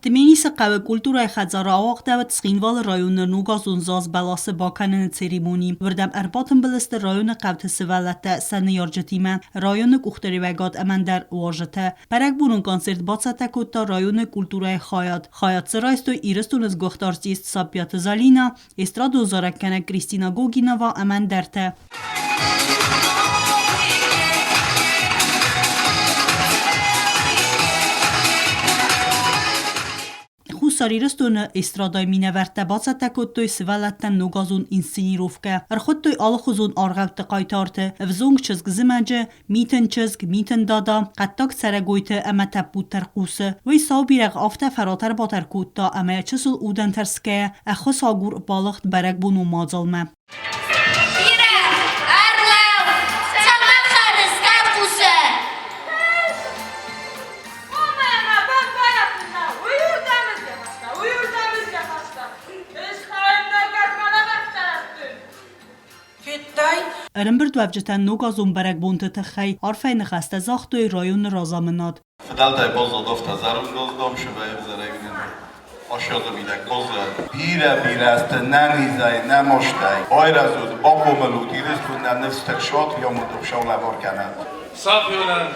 Дменисы хъӕуы культурӕйы хӕдзары ауагъдӕуыд Цхинвалы районы ногазон заз бӕласы бакӕныны церемони. Уырдӕм ӕрбатымбыл сты районы хъӕуты сывӕллӕттӕ сӕ ныййарджытимӕ, районы къухдариуӕгад ӕмӕ ӕндӕр уазджытӕ. Бӕрӕгбонон концерт бацӕттӕ кодта районы культурӕйы хайад. Хайад дзы райстой Ирыстоны сгуыхт артист Саппиаты Залинӕ, эстрадон зарӕггӕнӕг Кристина Гогинова ӕмӕ ӕндӕртӕ. Хуссар Ирыстоны эстрадӕйы минӕвӕрттӕ бацӕттӕ кодтой сывӕллӕттӕн ногазон инсценировкӕ. Ӕрхуыдтой алыхуызон аргъӕутты хъайтарты, ӕвзонг чызг зымӕджы, митын чызг, митын дада, хъӕддаг цӕрӕгойты ӕмӕ тӕппуд тӕрхъусы. Уый сау бирӕгъ афтӕ фӕратӕр-батӕр кодта, ӕмӕ йӕ чысыл удӕн тӕрсгӕйӕ ӕххуысагур балыгъд бӕрӕгбонон мадзалмӕ. Бирӕ ӕрлӕу, цӕмӕн хӕрыс тӕрхъусы? Федтай? Ӕрӕмбырдуӕвджытӕн ногазон бӕрӕгбонты тыххӕй арфӕйы ныхӕстӕ загътой районы разамынад. Фыдӕлтӕй баззад афтӕ зӕронд сывӕрзӕрӕгнын асадзаминаг баззад. Бирӕ-бирӕ азты нӕ низӕй, нӕ мастӕй байрӕзут, бахъомыл ут, Ирыстон нӕ ныфс тыхсат, йӕ саулӕвар кӕнӕд. Сафионӕн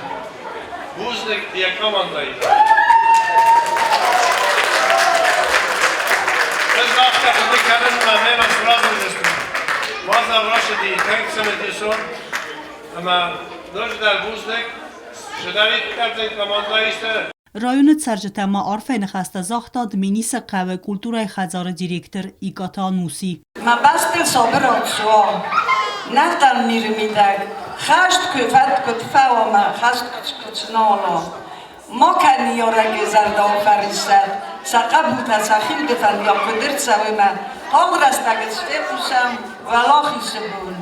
бузныг йӕ командӕйы. Ӕз афтӕ хъуыды кӕнын ӕмӕ мемӕ сразы Мадзал рацыди тынг цымыдисон ӕмӕ ноджыдӕр бузныг Чидӕриддӕр командӕйы сты. Районы цӕрджытӕ ма арфӕйы ныхӕстӕ загъта Дменисы хъӕуы культурӕйы хӕдзары директор Икъаты Ануси. Мӕ бӕстыл сабырад суа, нӕ дӕм миры мидӕг, хӕст куы фӕд куыд фӕуа мӕ хӕст куыд сынала. Ма кӕн ныййарӕджы зӕрдӕ фӕриссӕд, сӕ хъӕбултӕ сӕ хиуды фӕндиаг куыд ӕрцӕуой мӕ тагъд рӕстӕг фехъусӕм уӕлахизы бон.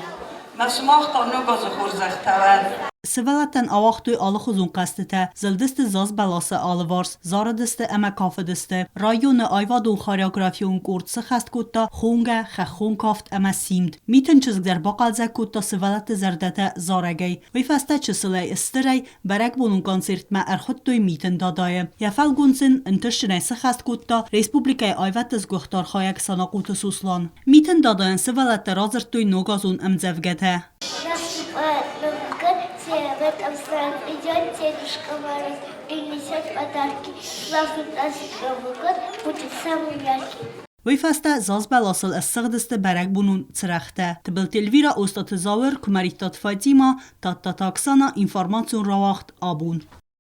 Мӕ сымах та ног азы хорзӕхтӕ уӕд! Сывӕллӕттӕн ауагътой алыхуызон хъӕзтытӕ, зылдысты заз бӕласы алыварс, зарыдысты ӕмӕ кафыдысты. Районы аивадон хореографион къорд сыххӕст кодта хонгӕ, хӕххон кафт ӕмӕ симд. Митын чызг дӕр бахъӕлдзӕг кодта сывӕллӕтты зӕрдӕтӕ зарӕгӕй. Уый фӕстӕ чысылӕй стырӕй бӕрӕгбонон концертмӕ ӕрхуыдтой Митын Дадайы. Йӕ фӕлгонц ын ӕнтыстджынӕй сыххӕст кодта республикӕйы аивӕдты сгуыхт архайӕг Санахъоты Сослан. Митын Дадайӕн сывӕллӕттӕ радзырдтой ногазон ӕмдзӕвгӕтӕ. Наступает Новый год, все об этом знают. Идет Дедушка Мороз, принесет подарки. Славный праздник Новый год будет самый яркий. Уый фӕстӕ зазбӕласыл ссыгъдысты бӕрӕгбонон цырӕгътӕ. Тыбылты Эльвира, Остъаты Зауыр, Куымӕридтаты Фатимӕ, Тадтаты Оксана, информацион рауагъд «Абон».